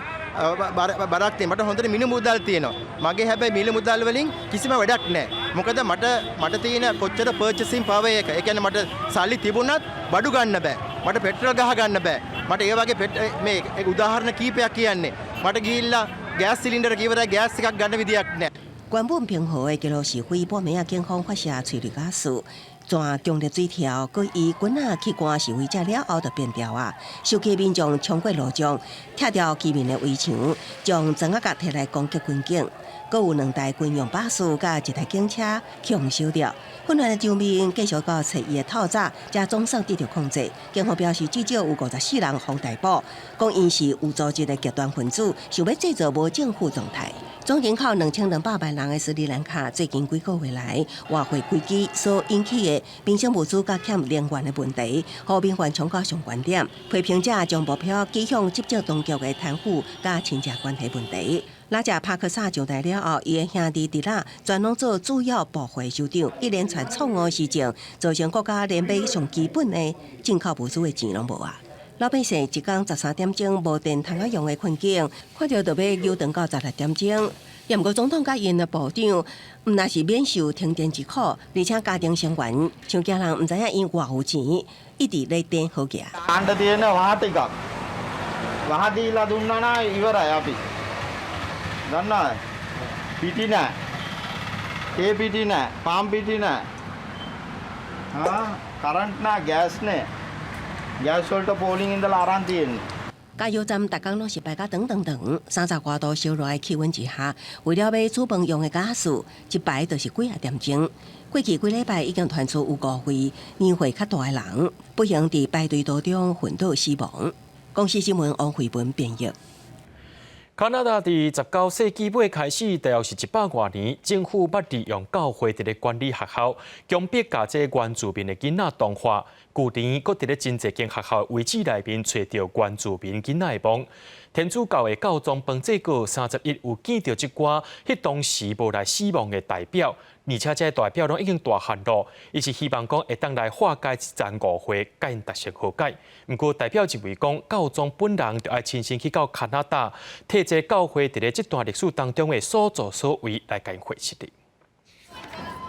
බරක් තියෙන මට හොඳට මිල මුදල් තියෙනවා. මගේ හැබැයි මිල මුදල් වලින් කිසිම වැඩක් නෑ. මොකද මට මට තියෙන කොච්චර පර්චේසින් පවර් එක. ඒ කියන්නේ මට සල්ලි තිබුණත් බඩු ගන්න බෑ. මට පෙට්‍රල් ගහ ගන්න බෑ. මට ඒ වගේ මේ උදාහරණ කීපයක් කියන්නේ. මට ගිහිල්ලා ගෑස් සිලින්ඩර් එක ඉවරයි, ගෑස් එකක් ගන්න විදියක් නෑ. 原本平和的街頭示威，半暝仔警方發射催淚瓦斯，全強烈水柱，閣以棍仔去趕示威者了後就變調啊！受氣民眾衝過路障，拆掉居民的圍牆，將磚仔角提來攻擊軍警。閣有兩台軍用巴士佮一台警車強燒著，混亂的場面繼續到初一的透早，才總算得著控制。警方表示，至少有54人予逮捕，講𪜶是有組織的極端分子，想欲製造無政府狀態。總人口2200萬人的斯里蘭卡，最近幾個月來外匯危機所引起的民生物資佮欠能源的問題，予民怨衝到上懸點。批評者將目標指向執政當局的貪腐佮親戚關係問題。拉賈帕克薩上台了後，伊的兄弟弟仔全攏做主要部會首長，一連串錯誤施政，造成國家連買上基本的進口物資的錢攏無啊！老百姓一工13點鐘無電通仔用的困境，看著就欲延長到16點鐘。也毋過總統佮𪜶的部長，毋但是免受停電之苦，而且家庭成員像驚人毋知影𪜶偌有錢，一直咧電好額。 දාන්න තියෙන වහ ටිකක්. වහ දීලා දුන්නා නම් ඉවරයි අපි. දන්නවද? පිටි නෑ. තේ පිටි නෑ, පාන් පිටි නෑ. ආ කරන්ට් නෑ, ගෑස් නෑ. ගෑස් වලට පෝලිං ඉඳලා අරන් තියෙන්නේ. 加油站逐工攏是排甲長長長，30外度燒熱的氣溫之下，為了欲煮飯用的瓦斯，一排就是幾仔點鐘。過去幾禮拜已經傳出有五位年歲較大的人，不幸佇排隊途中昏倒死亡。公視新聞王慧文編譯。加拿大佇19世紀尾開始，大約是100外年，政府捌利用教會佇咧管理學校，強迫共這原住民的囡仔同化。舊年，閣佇咧真濟間學校遺址內面揣著原住民囡仔的墓。天主教的教宗方濟各31有見著這寡彼當時無來死亡的代表，而且這代表攏已經大漢咯。伊是希望講會當來化解這層誤會，共𪜶達成和解。毋過代表認為講，教宗本人著愛親身去到加拿大，替這教會佇咧這段歷史當中的所作所為來共𪜶解釋的。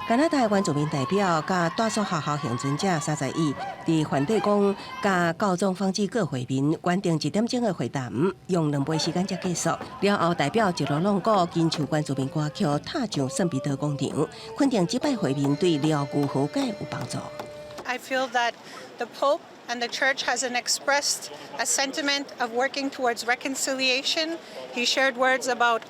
加拿大原住民代表佮大所學校倖存者31佇梵蒂岡佮教宗方濟各會面，原定1點鐘的會談，用2倍時間才結束。了後，代表一路挵鼓，吟唱原住民歌曲，踏上聖彼得廣場，肯定這擺會面對療癒和解有幫助。 I feel that the Pope and the Church has an expressed a sentiment of working towards reconciliation. He shared words about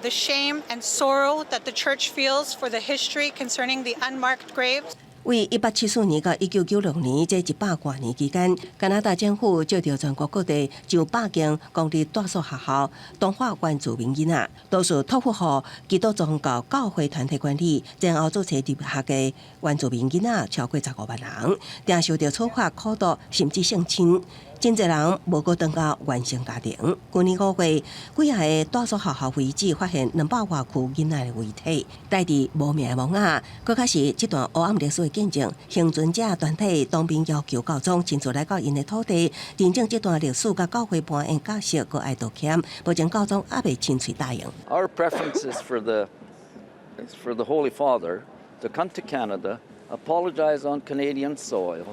the shame and sorrow that the Church feels for the history concerning the unmarked graves. 為1874年到1996年這100外年期間，加拿大政府借著全國各地上百間公立大所學校，同化原住民囡仔，多數託付予基督宗教教會團體管理，前後注冊入學的原住民囡仔超過15萬人，定受著處罰、苦毒，甚至性侵。真濟人無閣轉到原生家庭。舊年5月，幾仔個大所學校遺址發現200外具囡仔的遺體，帶佇無名的墓仔，閣較是這段黑暗歷史的見證。倖存者團體當面要求教宗親自來到𪜶的土地，認證這段歷史佮教會扮演角色，閣愛道歉。目前教宗猶未親喙答應。 Our preference is for the Holy Father to come to Canada, apologize on Canadian soil,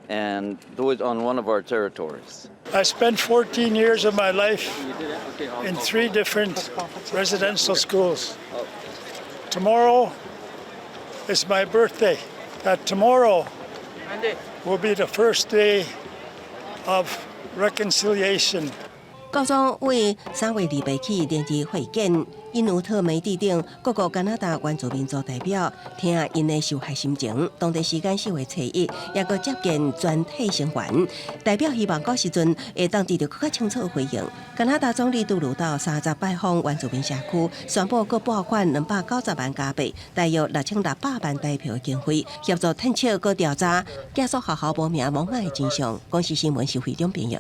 and do it on one of our territories. I spent 14 years of my life in three different residential schools. Tomorrow is my birthday. That tomorrow will be the first day of reconciliation. 教宗為3月28起連日會見因努特梅蒂等各國加拿大原住民族代表，聽𪜶的受害心情。當地時間4月初1，也閣接見全體成員，代表希望到時陣會當得著閣較清楚的回應。加拿大總理杜魯道30拜訪原住民社區，宣布閣撥款290萬加幣，大約6600萬台幣的經費，協助探測閣調查寄宿學校無名墓仔的真相。公視新聞是會長編譯。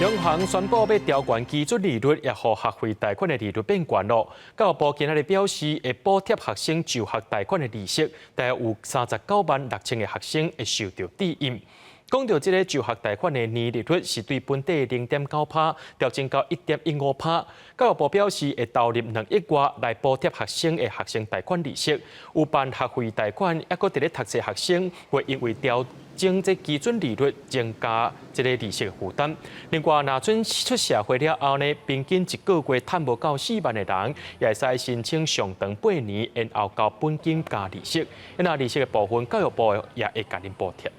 央行宣布欲調懸基準利率，也予學費貸款的利率變懸囉。教育部今仔日表示，會補貼學生就學貸款的利息，大約有39萬6千个學生會受著惠應。講著這个就學貸款的年利率是對本底0.9趴調整到1.15趴。教育部表示會投入2億外來補貼學生的學生貸款利息。有辦學費貸款，猶閣佇咧讀冊學生會因為調徵這基準利率，增加這个利息負擔。另外，若準出社會了後呢，平均一個月趁無夠4萬的人，也會使申請上長八年，延後交本金加利息。那利息的部分，教育部也會共恁補貼。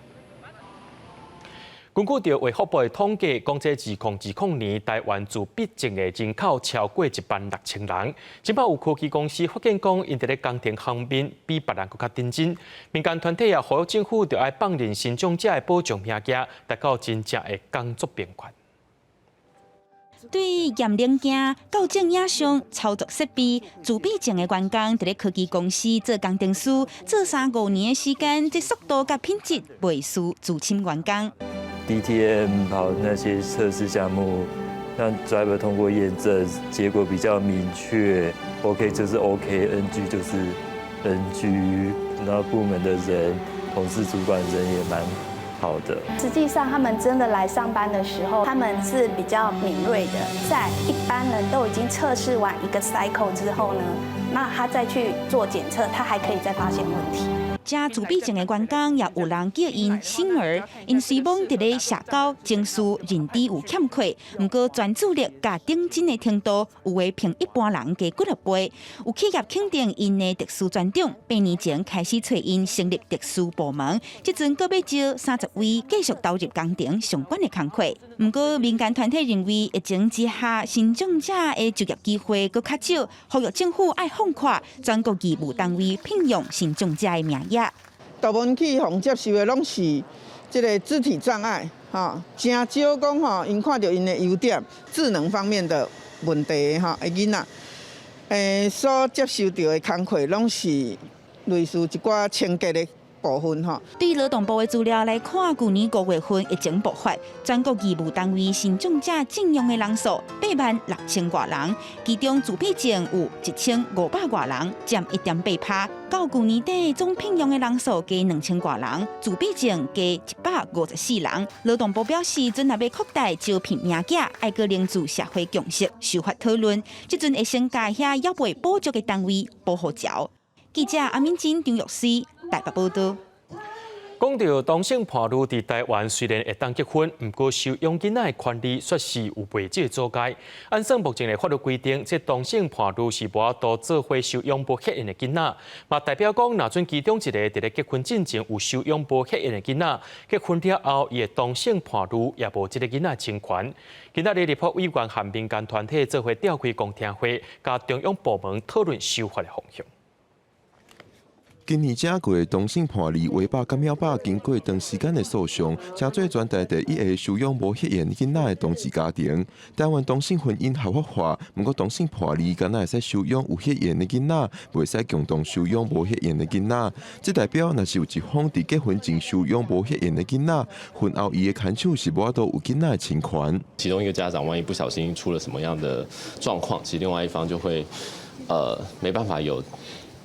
根據著衛福部的統計，講這2020年台灣自閉症的人口超過1萬6千人。這擺有科技公司發現講，𪜶佇咧工程方面比別人閣較認真。民間團體也呼籲政府著愛放任身障者的保障物件，達到真正的工作平權。對驗零件、校正影像、操作設備，自閉症的員工佇咧科技公司做工程師，做三五年的時間，這速度佮品質袂輸資深員工。 DTM 跑那些測試項目，讓 driver 通過驗證，結果比較明確，OK 就是 OK，NG 就是 NG，然後部門的人、同事、主管人也蠻好的。實際上，他們真的來上班的時候，他們是比較敏銳的，在一般人都已經測試完一個 cycle 之後呢，那他再去做檢測，他還可以再發現問題。這自閉症的員工也有人叫𪜶星兒，𪜶雖罔佇咧社交、情緒、認知有欠缺，毋過專注力佮認真的程度，有的比一般人加幾若倍。有企業肯定𪜶的特殊專長，8年前開始揣𪜶成立特殊部門，這陣閣欲招30位繼續投入工程相關的工課。毋過民間團體認為，疫情之下，身障者的就業機會閣較少，呼籲政府愛放寬全國義務單位聘用身障者的名額。大部分去予接受的攏是這个肢體障礙，吼，誠少講吼，𪜶看著𪜶的優點，智能方面的問題吼的囡仔，所接受著的工課攏是類似一寡清潔的部分吼。對勞動部的資料來看，舊年5月份疫情爆發，全國義務單位身障者徵用的人數8萬6千外人，其中自閉症有1500外人，佔1.8趴。到舊年底總聘用的人數加2000外人，自閉症加154人。勞動部表示，陣若欲擴大招聘名額，愛閣凝聚社會共識，修法討論。這陣會先共遐猶未補足的單位補予著。記者阿敏珍、張玉思台北報道。講著同性伴侶佇台灣雖然會當結婚，毋過收養囡仔的權利卻是有袂少阻礙。按算目前的法律規定，這同性伴侶是無法度做伙收養無血緣的囡仔，嘛代表講，若準其中一个佇咧結婚進前有收養無血緣的囡仔，結婚了後，伊的同性伴侶也無這个囡仔親權。今仔日立法委員和民間團體做伙召開公聽會，佮中央部門討論修法的方向。今年正月同性伴侶畫百佮淼百經過長時間的訴訟，成做全台第一个收養無血緣囡仔的同志家庭。台灣同性婚姻合法化，毋過同性伴侶敢若會使收養有血緣的囡仔，袂使共同收養無血緣的囡仔。這代表，若是有一方佇結婚前收養無血緣的囡仔，婚後伊的牽手是無法度有囡仔的親權。其中一個家長萬一不小心出了什麼樣的狀況，其實另外一方就會，沒辦法有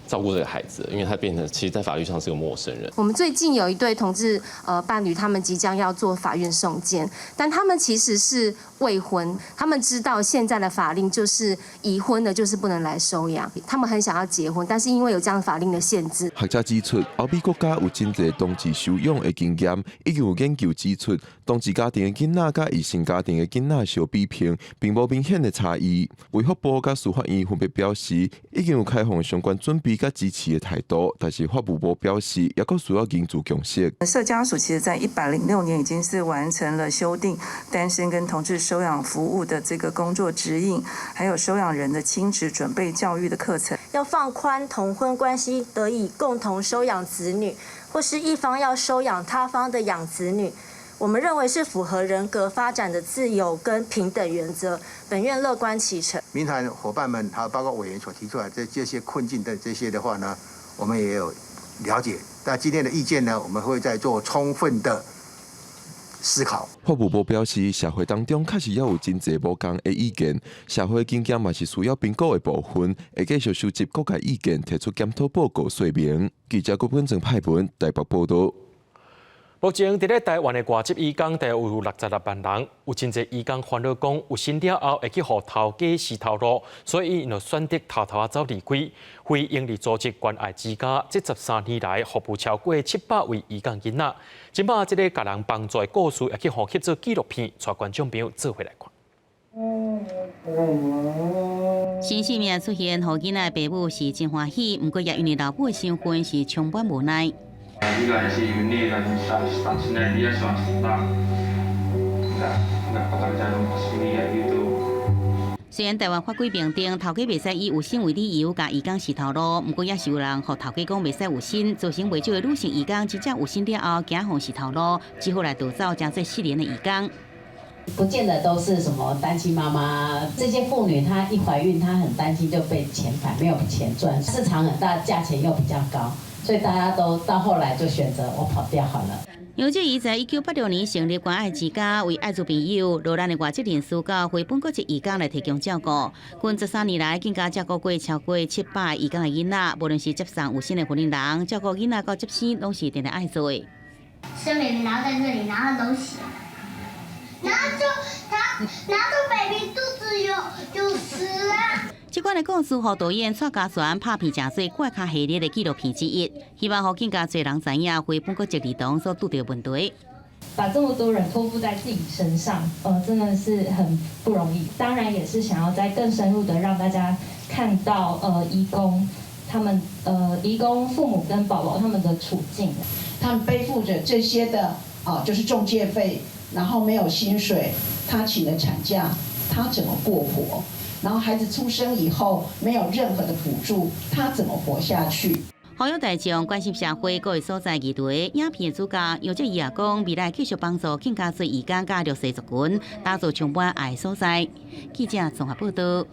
照顧這個孩子，因為他變成其實，在法律上是個陌生人。我們最近有一對同志伴侶，他們即將要做法院送件，但他們其實是未婚，他們知道現在的法令就是已婚的，就是不能來收養。他們很想要結婚，但是因為有這樣法令的限制。學者指出，歐美國家有真濟同志收養的經驗，已經有研究指出，同志家庭的囡仔佮異性家庭的囡仔相比評，並無明顯的差異。衛福部佮司法院分別表示，已經有開放相關準備佮支持的態度，但是法務部表示，猶閣需要凝聚共識。社家署其實在106年已經是完成了修訂單身跟同志收養服務的這個工作指引，還有收養人的親職準備教育的課程。要放寬同婚關係得以共同收養子女，或是一方要收養他方的養子女，我們認為是符合人格發展的自由跟平等原則。本院樂觀其成。民團夥伴們，還有包括委員所提出來這些困境的這些的話呢，我們也有了解。但今天的意見呢，我們會再做充分的思考。法務部表示，社會當中確實也有真濟無仝的意見，社會經驗嘛是需要評估的部分，會繼續收集各界意見，提出檢討報告說明。記者郭本正派文台北報道。目前佇咧台灣的外籍移工大約有66萬人，有真濟移工煩惱講，有薪了後會去予頭家蝕頭路，所以𪜶就選擇偷偷仔走離開。非營利組織關愛之家，這13年來服務超過700位移工囡仔。這擺這個共人幫助的故事，也去予翕做紀錄片，帶觀眾朋友做伙來看。新生命出現，予囡仔的爸母是真歡喜，毋過也因為老母的身份是充滿無奈。 Juga si Yuni dan statusnya dia swasta, nggak pekerjaan resmi kayak gitu. 雖然台灣法規明定，頭家袂使以有薪為理由共移工蝕頭路，毋過也是有人予頭家講袂使有薪，造成袂少的女性移工真正有薪了後，驚予蝕頭路，只好來逃走，成做失聯的移工。不見得都是什麼單親媽媽，這些婦女她一懷孕，她很擔心就被遣返，沒有錢賺，市場很大，價錢又比較高，所以大家都到後來就選擇我跑掉好了。楊志怡在1986年成立關愛之家，為愛滋病友、落難的外籍人士佮非本國籍移工來提供照顧。近13年來，更加照顧過超過700移工的囡仔，無論是接送有薪的婦人人，照顧囡仔到接生，攏是定定愛做的。生 baby，然後在這裡，然後流血，然後就他，然後 baby 肚子有屎啊。這款的故事，予導演蔡家璇拍片成做怪咖系列的紀錄片之一，希望予更加濟人知影非本國籍兒童所拄著的問題。把這麼多人托付在自己身上，真的是很不容易。當然，也是想要再更深入的讓大家看到，移工他們，移工父母跟寶寶他們的處境。他們背負着這些的，啊，就是中介費，然後沒有薪水，他請了產假，他怎麼過活？然後孩子出生以後沒有任何的補助，他怎麼活下去？呼籲大眾關心社會各個所在議題，影片的主角楊哲怡也講，未來繼續幫助更加濟移工佮弱勢族群，打造充滿愛的所在。記者綜合報道。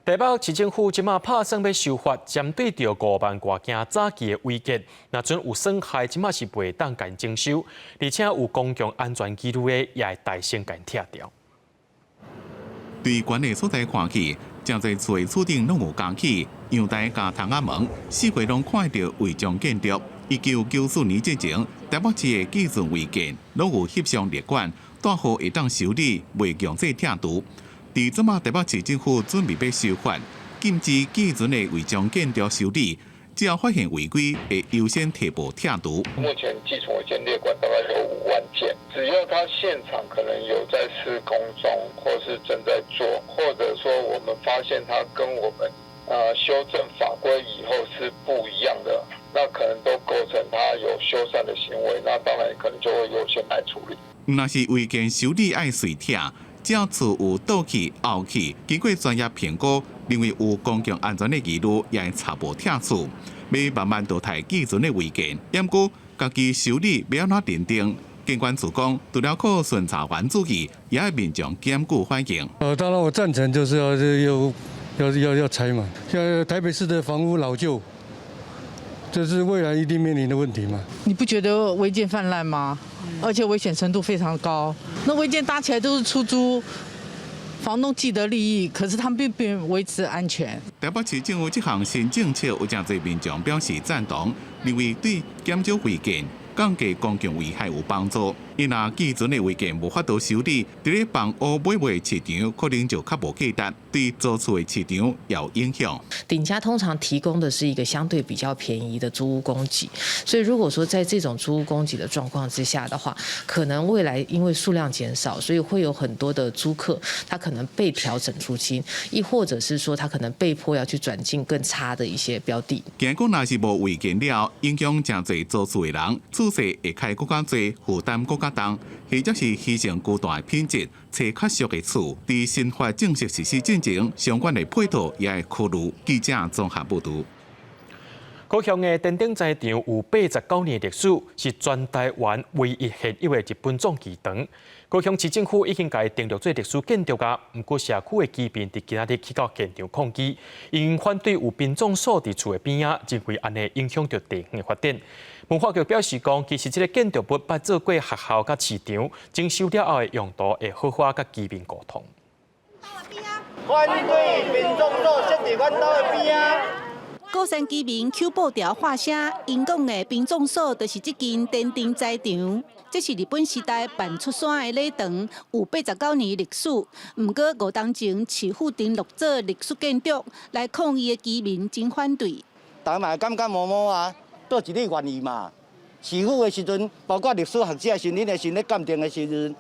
台北市政府這馬拍算欲修法，針對著5萬外間早期的違建，若準有損害，這馬是袂當共徵收，而且有公共安全疑慮的，也會代先共拆掉。對懸的所在看去，誠濟厝的厝頂攏有加起，陽台佮窗仔門，四圍攏看著違章建築。1994年之前，台北市的既存違建攏有翕上列管，帶予會當修理，袂強制拆除。佇這馬台北市政府準備欲修法，禁止既存的違章建築修理，只要發現違規，會優先提報拆除。目前既存違建列管大概有5萬件，只要他現場可能有在施工中，或是正在做，或者說我們發現他跟我們修正法規以後是不一樣的，那可能都構成他有修繕的行為，那當然可能就會優先來處理。若是違建修理愛隨拆，只要厝有倒去、凹去，經過專業評估，認為有公共安全的疑慮，也會初步拆除，欲慢慢淘汰既存的違建。毋過，家己修理欲按怎認定？建管處講，除了靠巡查員注意，也愛民眾檢舉反映。當然我贊成，就是要要要要要拆嘛。現在台北市的房屋老舊，這是未來一定面臨的問題嘛。你不覺得違建泛濫嗎？而且危險程度非常高。那違建搭起來都是出租，房東既得利益，可是他們並不維持安全。台北市政府這項新政策有誠濟民眾表示贊同，認為對減少違建、降低公共危害有幫助。伊若既存的違建無法度修理，佇咧房屋買賣市場可能就較無價值，對租厝的市場也有影響。頂家通常提供的是一個相對比較便宜的租屋供給，所以如果說在這種租屋供給的狀況之下的話，可能未來因為數量減少，所以會有很多的租客他可能被調整租金，亦或者是說他可能被迫要去轉進更差的一些標的。驚講若是無違建了，影響誠濟租厝的人，厝稅會開閣較濟，負擔閣較重，或者是犧牲高大的品質，揣較俗的厝。佇新法正式實施進前，相關的配套也會考慮。記者綜合報導。高雄的登頂齋場有89年歷史，是全台灣唯一現有的日本總機場。高雄市政府已經共伊登錄做歷史建築啊，毋過社區的居民佇今仔日去到現場抗議，𪜶反對有殯葬所佇厝的邊仔，認為按呢影響著地方的發展。文化局表示講，其實這个建築物捌做過學校佮市場，整修了後的用途會好好佮居民溝通。反對殯葬所設佇阮兜的邊仔。鼓山居民抾布條喊聲，𪜶講的殯葬所就是這間田丁齋場。這是日本時代辦出山的禮堂，有89年歷史。毋過5冬前市府登錄做歷史建築，來抗議的居民真反對。大家嘛會感覺毛毛啊，佗一日願意嘛。市府的時陣，包括歷史學者時，恁的時咧鑑定的時陣，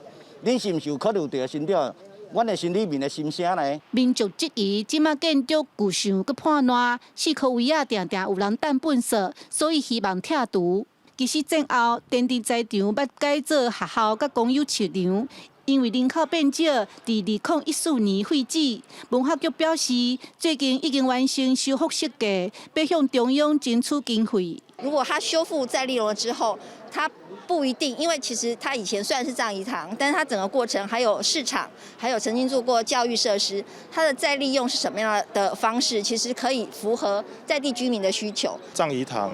恁是毋是有考慮著心著？阮的心裡面的心聲呢？民眾質疑，這馬建築舊想閣破爛，四箍圍仔定定有人擲糞埽，所以希望拆除。其實戰後，田丁齋場欲改做學校佮公有市場，因為人口變少，佇2014年廢止。文化局表示，最近已經完成修復設計，欲向中央爭取經費。如果它修復再利用了之後，它不一定，因為其實它以前雖然是葬儀堂，但是它整個過程還有市場，還有曾經做過教育設施，它的再利用是什麼樣的方式，其實可以符合在地居民的需求。葬儀堂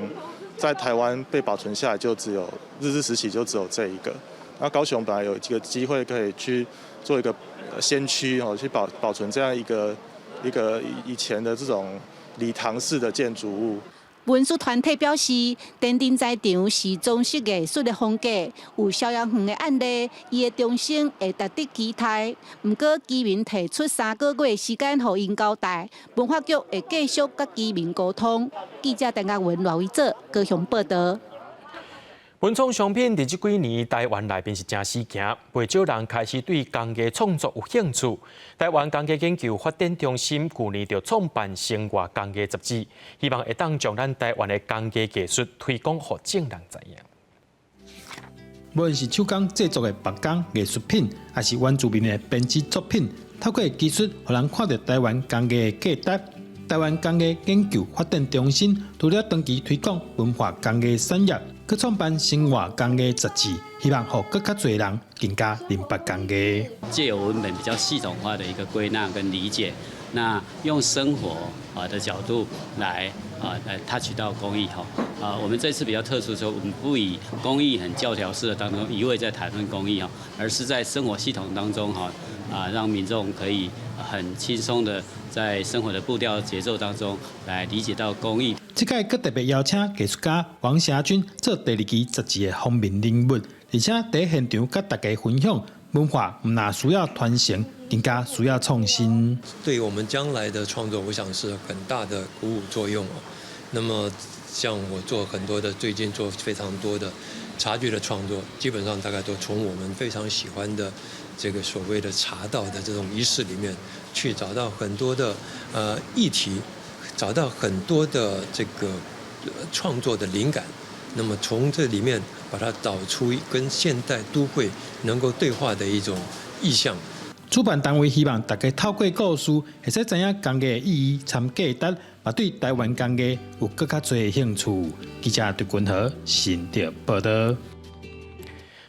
在台灣被保存下來，就只有日治時期就只有這一個。那高雄本來有這個機會可以去做一個先驅哦，去保存這樣一個以前的這種禮堂式的建築物。文史團體表示，田丁齋場是中式藝術的風格，有蕭養園的案例，伊的重生會值得期待。毋過，居民提出3個月時間予𪜶交代，文化局會繼續佮居民溝通。記者陳嘉文、羅維哲高雄報道。文創商品佇這幾年台灣內面是誠時行，袂少人開始對工藝創作有興趣。台灣工藝研究發展中心舊年就創辦生活工藝雜誌，希望會當將咱台灣的工藝藝術推廣予眾人知影。無論是手工製作的木工藝術品，抑是原住民的編織作品，透過技術，予人看著台灣工藝的價值。台灣工藝研究發展中心除了長期推廣文化工藝產業，閣創辦生活工藝雜誌，希望予閣較濟人更加明白工藝。借由文本比較系統化的一個歸納跟理解，那用生活啊的角度來 touch 到工藝哈啊，我們這次比較特殊的時候，我們不以工藝很教條式的當中一味在談論工藝哈，而是在生活系統當中哈啊，讓民眾可以很輕鬆的在生活的步調節奏當中來理解到工藝。這屆閣特別邀請藝術家王霞君做第二期雜誌的封面人物，而且佇現場佮大家分享文化，毋但需要傳承，更加需要創新。對我們將來的創作，我想是很大的鼓舞作用哦。那麼，像我做很多的，最近做非常多的茶具的創作，基本上大概都從我們非常喜歡的這個所謂的茶道的這種儀式裡面，去找到很多的議題，找到很多的這個創作的靈感。那麼從這裡面把它找出跟現代都會能夠對話的一種意象。主辦單位希望大家透過故事，會使知影工藝的意義參價值，嘛對台灣工藝有閣較濟興趣。記者陳君和新竹報道。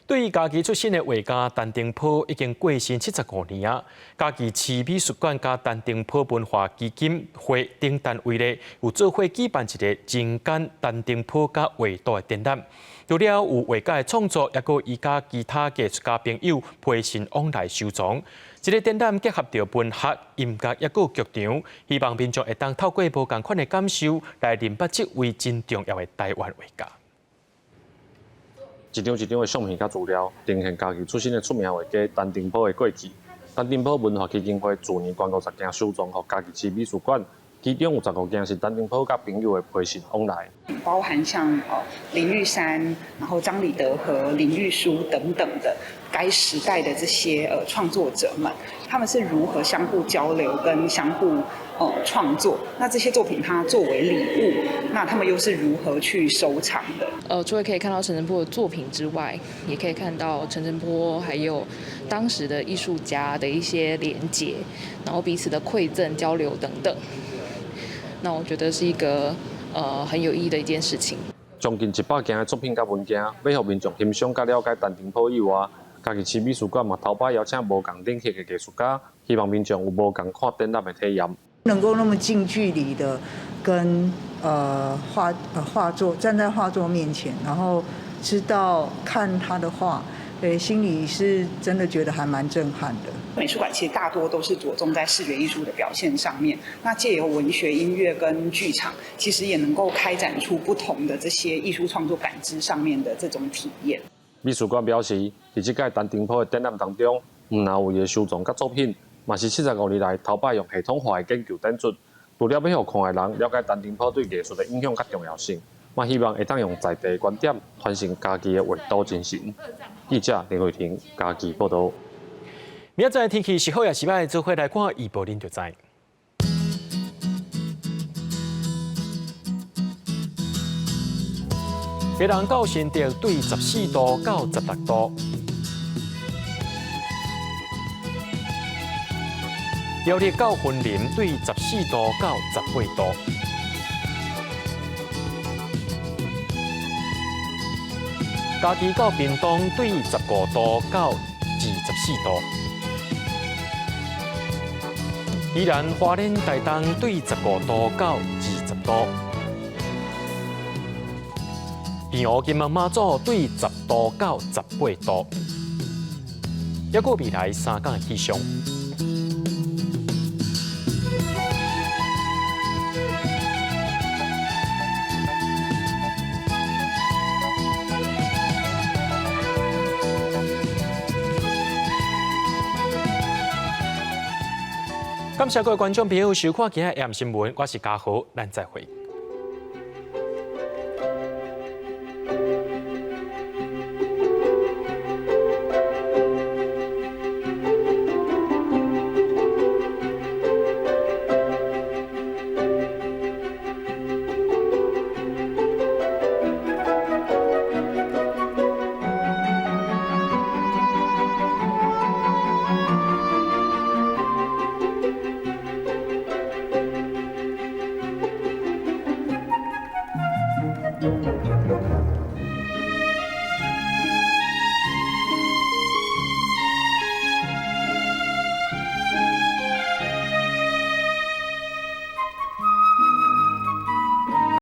對於嘉義出身的畫家陳澄波已經過身75年啊！嘉義市美術館佮陳澄波文化基金會等單位咧，有做伙舉辦一個人間陳澄波佮畫圖的展覽。除了有畫家的創作，抑閣伊佮其他藝術家朋友批信往來收藏。這个展覽結合著文學、音樂，抑閣劇場，希望民眾會當透過無仝款的感受來認捌這位真重要的台灣畫家。一張一張的相片佮資料，呈現嘉義出身的出名畫家陳澄波的過去。陳澄波文化基金會去年捐50件收藏予嘉義市美術館，其中有15件是陳澄波佮朋友的批信往來。包含像林玉山，然後張李德和、林玉書等等的該時代的這些創作者們，他們是如何相互交流跟相互創作？那這些作品它作為禮物，那他們又是如何去收藏的？除了可以看到陳澄波的作品之外，也可以看到陳澄波還有當時的藝術家的一些連結，然後彼此的饋贈交流等等。那我覺得是一個很有意義的一件事情。將近100件的作品佮文件，欲予民眾欣賞佮了解陳澄波以外，嘉義市美術館嘛頭擺邀請無仝等級的藝術家，希望民眾有無仝看展覽的體驗。能夠那麼近距離的跟畫作站在畫作面前，然後知道看他的畫，對，心裡是真的覺得還蠻震撼的。美術館其實大多都是着重在視覺藝術的表現上面，那借由文學、音樂跟劇場，其實也能夠開展出不同的這些藝術創作感知上面的這種體驗。美術館表示，佇這屆陳澄波的展覽當中，毋但有伊的收藏佮作品，嘛是75年來頭擺用系統化的研究展出。除了欲予看的人了解陳澄波對藝術的影響佮重要性，嘛希望會當用在地的觀點傳承家己的畫圖精神。記者林慧婷嘉義報導。明仔載天氣是好抑是䆀，做伙來看預報，恁就知。基隆到新竹對14度到16度，苗栗到雲林對14度到18度，嘉義到屏東對15度到24度，宜蘭花蓮台東對15度到20度。平湖金門馬祖對10度到18度，抑閣未來3工的氣象。感謝各位觀眾朋友收看今日的新聞，我是嘉豪，咱再會。